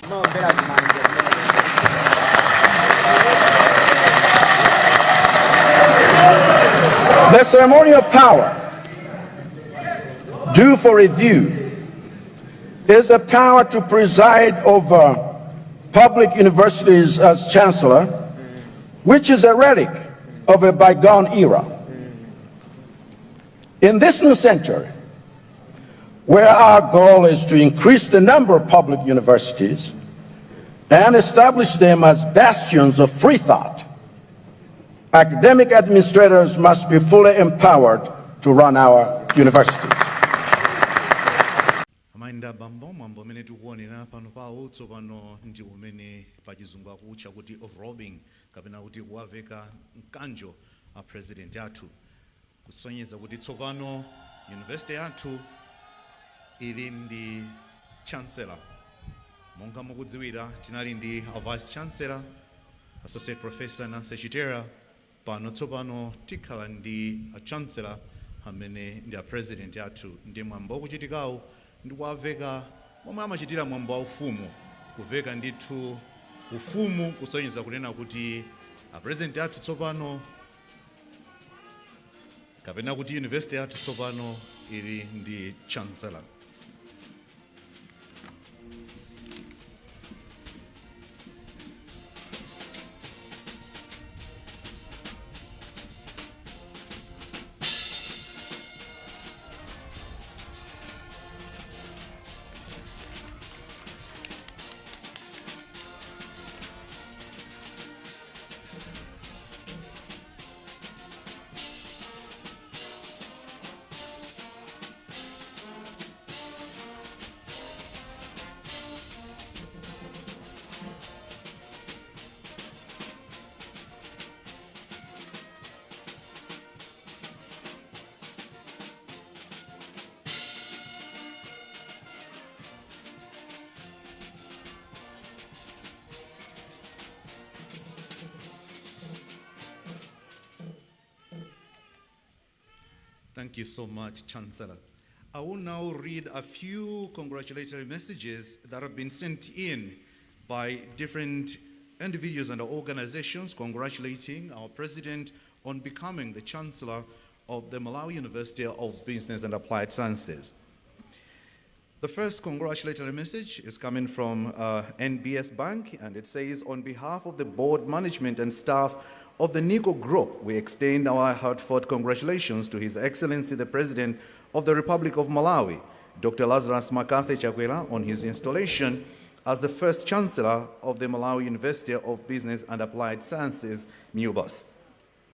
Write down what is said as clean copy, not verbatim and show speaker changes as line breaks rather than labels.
Maombera kumanja.
The ceremonial power due for review is the power to preside over public universities as chancellor, which is a relic of a bygone era. In this new century, where our goal is to increase the number of public universities and establish them as bastions of free thought, academic administrators must be fully empowered to run our universities.
Amayi ndi abambo, mwambo umene tikuonera pano pawo tsopano ndi umene pachizungu akutcha kuti robing kapena kuti kuwaveka mkanjo a president athu, kusonyeza kuti tsopano university yathu ili ndi chancellor. Monga mukudziwira, tinali ndi a vice chancellor, Associate Professor Nancy Chitera. Pano tsopano tikhala ndi a chancellor amene ndi a president athu. Ndi mwambo wakuchitikawo ndi kuwaveka momwe amachitira mwambo wa ufumu, kuveka ndithu ufumu, kusonyeza kunena kuti a president athu tsopano kapena kuti university yathu tsopano ili ndi chancellor. Thank you so much, Chancellor. I will now read a few congratulatory messages that have been sent in by different individuals and organizations congratulating our president on becoming the Chancellor of the Malawi University of Business and Applied Sciences. The first congratulatory message is coming from NBS Bank, and it says, "On behalf of the board, management, and staff of the NICO Group, we extend our heartfelt congratulations to His Excellency the President of the Republic of Malawi, Dr. Lazarus McCarthy Chakwera, on his installation as the first Chancellor of the Malawi University of Business and Applied Sciences, MUBAS.